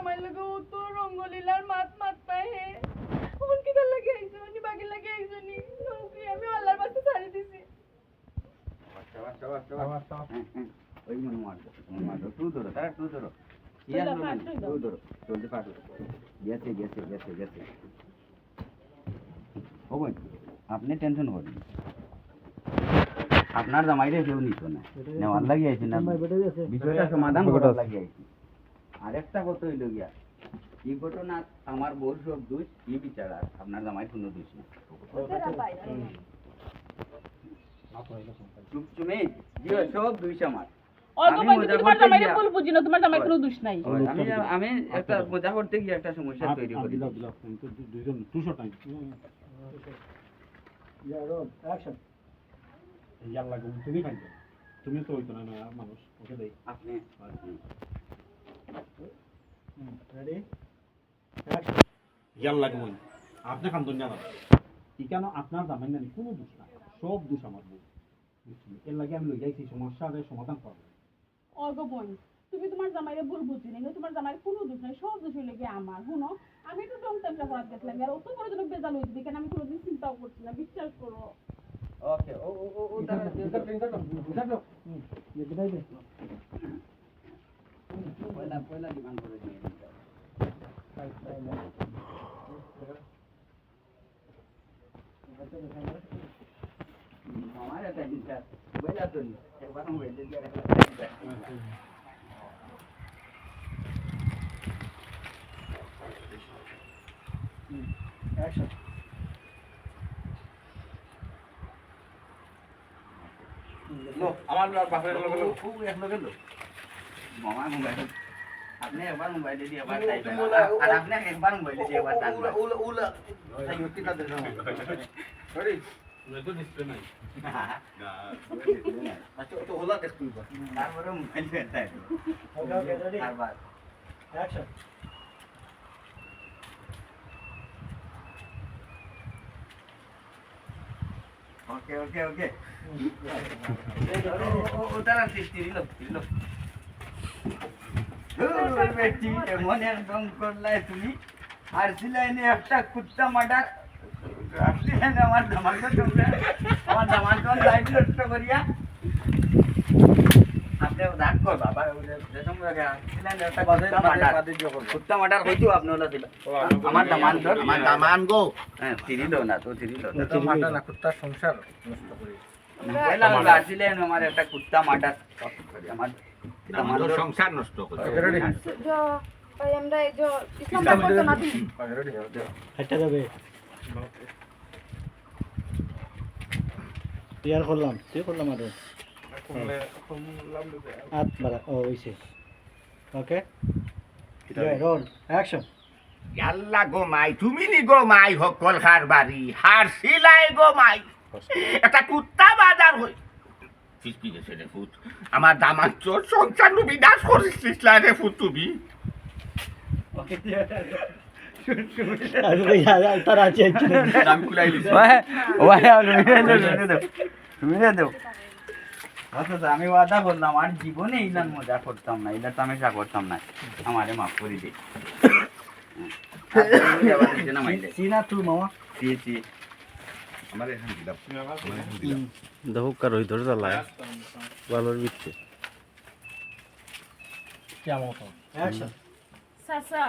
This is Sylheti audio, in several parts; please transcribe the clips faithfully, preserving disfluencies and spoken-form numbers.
আমার লগে ও তো রঙ্গলীলার মাত মাততা হে। অখন কিতার লাগি আইছো? নি বাগির লাগি আইছো নি? নৌকি আমি আল্লাহর বাস্তে ছাড়ি দিছি। ওই মনে মার, মনে মার। তুই ধরো, তারা তুই ধরো। ইয়া, তুই ধরো, তুই ধরো। জলদি পাঠো। গেছে, গেছে, গেছে, গেছে। ও ভাই, আপনি টেনশন করেন না। আপনার জামাইরে কেউ নিত না। নেওয়ার লাগি আইছি না। বিষয়টা সমাধান করার লাগি আইছি। আরেকটা কথা হইল গিয়া, এই ঘটনা আমার বউর সব দোষ, এই বিচার আর আপনার জামাইর কোনো দোষ না। চুপ, চুমি, জি, সব দোষ আমার। ও তো আমি ভাই, তুমি মজা তোমার করতে জামাইরে গিয়া ভুল বুঝি না, তোমার জামাইর কোনো দোষ নাই। ওই, আমি, আমি একটা মজা করতে গিয়ে একটা সমস্যা তৈরি করি। দিলাও, দিলাও, তুমি তো দু-, দুইজন, দুশো টাইম। অ্যাকশন। ইয়াল্লা গো, তুমি খাইছো। তুমি তো হইতো না, না, মানুষ। ওকে দেই। আপনি। হুম, রেডি? অ্যাকশন। ইয়াল্লা গো, আপনি খান দুনিয়া না। কি কেন আপনার জামাই নানি কোনো দোষ না, সব দোষ আমার বউ। বুঝছেন? এর লাগি আমি লই যাইছি, সমস্যার সমাধান করবো। ওগো বোন, তুমি তোমার জামাইরে ভুল বুঝছো নি, তোমার জামাইর কোনো দোষ নাই, সব দোষ হইল গিয়া আমার। হুনো, আমি একটু ঢং তামশা করাত গেছিলাম, আর অত বড় জনক বেজাল হইছে, কেন আমি কোনোদিন চিন্তাও করছি না, বিশ্বাস করো। ওকে, ও, ও, ও, ও, দাঁড়া, দাঁড়া, দাঁড়া, দাঁড়া। হুম, দেখে দাও, দে। পয়লা, পয়লা ডিমান্ড করে দিয়ে দিতে। আমার এটা চিন্তা, বুঝলা তো নি? একবার মোবাইল দিয়ে একবার চিন্তা। হুম, অ্যাকশন। লো, আমার আর বাপের লগে লো। খুব এক লগে লো। মামা মোবাইল। আপনি একবার মোবাইল দিয়ে একবার তুমি, তাই তুমি বলো, আর আপনি একবার মোবাইল দিয়ে একবার তাই উলা, উলা, উলা। তাই হচ্ছে না, দেখো। সরি। ওটা তো ডিসপ্লে নাই। না, না, ওটা ডিসপ্লে নাই। আচ্ছা, তো ওলা দেখ তুই বল। তারপরে মোবাইল দিয়ে তাই। ওকে, ওকে, রেডি। আরবার। অ্যাকশন। ওকে, ওকে, ওকে। ও, ও, ও, তারা তিরিলো, তিরিলো। ধুর, বেটি, এমন এক ঢং করলায় তুমি। আর সিলাইনে একটা কুত্তা মার্ডার। আর সিলাইনে আমার দামান্দ তোমরা, আমার দামান্দ লাইফ নষ্ট করিয়া। আপনি রাগ কর বাবা, ওই যে, যে সঙ্গে রাখে, আর সিলাইনে একটা বাদে, কুত্তা বাদে, মার্ডার। বাদে যে করবো। কুত্তা মার্ডার হইতো আপনি ওলা দিলা। ও, আমার আমার দামান্দ। আমার দামান গো। হ্যাঁ, তিরিলো না তো, তিরিলো না। তো মার্ডার না, কুত্তার সংসার নষ্ট করি। না, পয়লা আমি বাঁচিলে আমার একটা কুত্তা মার্ডার। আমার আমার তো দামান্দ। সংসার নষ্ট করে। জ-, ভাই, আমরা এই যে ইসলাম ইসলাম করতে না দিন। হাঁটা যাবে। ইয়ার করলাম, তুই করলাম আরো। আত মারা, ও, হইছে। ওকে। কিতা রে? Roll, action. ইয়াল্লা গো মাই, তুমি নি গো মাই হকল কারবারি, হারছিলাই গো মাই। একটা কুত্তা বাজার হই। ফিসকি গেছে রে ফুত। আমার দামান্দ তোর সংসার নু বিনাশ করিস না রে ফুত তুমি। ওকে, ঠিক আছে। আমি কই, ইয়া, ইয়া, তারা আছে, আছে। আমি কুলাই লিছি। ওই, ওই, আর তুমি রে দেও, তুমি রে দেও। তুমি রে দেও। আচ্ছা, আচ্ছা, আমি ওয়াদা করলাম, আর জীবনে ইলান মজা করতাম না, ইলান তামাশা করতাম না। আমারে মাফ করি দে। আর জীবনে আবার দিছে না মাইলে। সি না তুই, মামা? সি, সি। আমারে এখন দিলাম। আমারে এখন দিলাম। হুম। দেখো, কার ওই ধরে জ্বালায়। ভালোর ভিতরে। কেমন? অ্যাকশন। চাচা,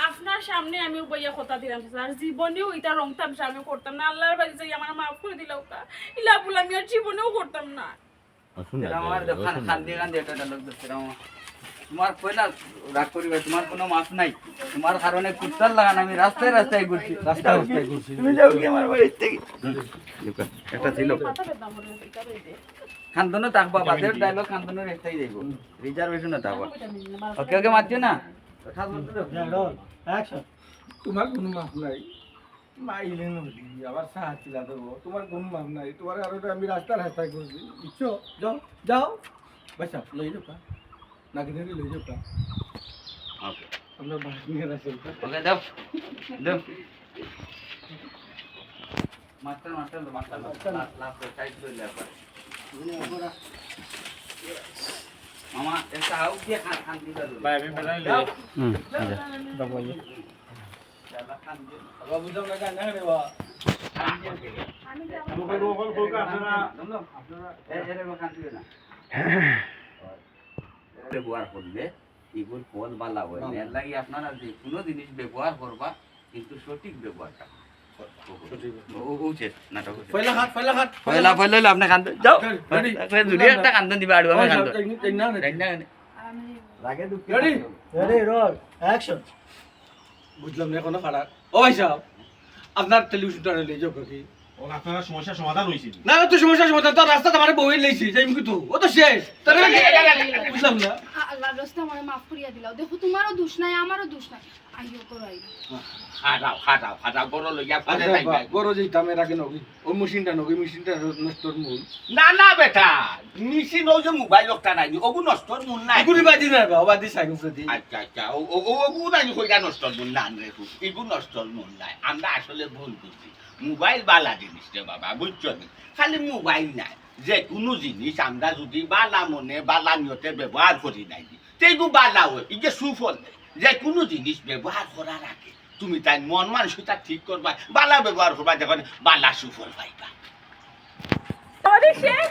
আপনার সামনে আমি উবাইয়া কথা দিলাম, চাচা, আর জীবনেও ইতা রং তামশা আমি করতাম না। আল্লাহর বাড়ি যাই, আমারে মাফ করি দিলাউক্কা। ইলা ভুল আমি আর জীবনেও করতাম না। আসুন না, এরা আমার দোকান আসুন না। খান দিয়ে খান দিয়ে একটা লোক ধরছে, এরা আমার, তোমার পয়লা রাগ করিবা, তোমার কোনো মাফ নাই। তোমার কারণে কুত্তার লাগান আমি রাস্তায় রাস্তায় ঘুরছি। রাস্তায় রাস্তায় ঘুরছি। তুমি যাও কি আমার বাড়ি থেকে? হুম, একটা ছিল। মাথা ব্যথা করে, এটা রইছে। খান্দনো থাকবা, বাদের ডায়লগ খান্দনো একটাই যাইব। হুম। রিজার্ভেশনে থাকবা। ওকে, ওকে, মাতিও না। যা, রোল, অ্যাকশন। তোমার কোনো মাফ নাই। মাইলে নদী, আবার সাহা চিলা দেবো। তোমার কোনো মাফ নাই। তোমার কারণে আমি রাস্তা রাস্তায় ঘুরছি। বুঝছো? যাও, যাও। বাসা, লই যাও কা। নাকি ধরে লই যাও কা। ওকে। আমরা বাস নিয়ে আসি। ওকে, দাও। দাও। Master, master, master, master. Last, last, side করে লে একবার। বুঝলে, ওরা মামা, একটা আউট দিয়ে খান, খান দিবা তুমি। ভাই, আমি বেড়াই যাও। হুম, আচ্ছা। বাবা, ইয়ে। বাবা, বুঝলাম না, জানি না রে বাবা। আপনারা এ-, এরে বাবা, খান দিবে না। ব্যবহার করলে এগুর ফল বালা হয়। এর লাগি আপনারা যে কোনো জিনিস ব্যবহার করবা, কিন্তু সঠিক ব্যবহারটা করবা। ও, ও, ও, শেষ, নাটক শেষ। পয়লা খান, পয়লা খান, পয়লা, পয়লা খান। পয়লা হইলে আপনি কান্দন। যাও। Ready, ready. আপনি জুড়ি একটা কান্দন দিবা, আড়ু আমি ওই কান্দন। সাহেব, টেকনিক, টেকনিক না, technique. Ready? Ready, roll, action. বুঝলাম না, এখনো খারাপ। ও ভাই সাহেব, আপনার টেলিভিশনটা নিয়ে যাও কি? ও, আপনারা সমস্যার সমাধান হয়েছিল? না, না, তো সমস্যার সমাধান, তো রাস্তা তো আমার বউয়ে লইছি, যাই মুখে তো, ও তো শেষ। তাহলে বুঝলাম না। আ-, আল্লাহর রাস্তা আমারে মাফ করিয়া দিলাও। দেখো, তোমারও দোষ নাই, আমারও দোষ নাই। আইও, করো, আইও। খাটাও, খাটাও, খাটাও, গরো লইয়া ফোনে আচ্ছা, যাইবা। বা-, গরো যাইতাম এর আগে নগি। ও মেশিনটা নগি, মেশিনটা নষ্টর মূল। না, না, বেটা, মেশিন ও যে মোবাইল লোকটা নাই, ওগু নষ্টর মূল নাই। এগুলি বাদি না, বাবা, বাদি সাইড উপরে দি। আচ্ছা, আচ্ছা, ও, ও, ও, ওগু নাই, কইরা নষ্টর মূল না, রে, ইগু নষ্টর মূল নাই। আমরা আসলে ভুল বুঝছি। মোবাইল বালা জিনিস রে বাবা, বুঝছো নি? খালি মোবাইল নাই, যে কোনো জিনিস আমরা যদি বালা মনে, বালা নিয়তে ব্যবহার করি নাই, তেগু বালা হয়, ইগে সুফল দেয়। যে কোনো জিনিস ব্যবহার করার আগে তুমি তাই মন মানসিকতা ঠিক করবা, বালা ব্যবহার করবা, দেখো বালা সুফল পাইবা। আমাদের শেষ।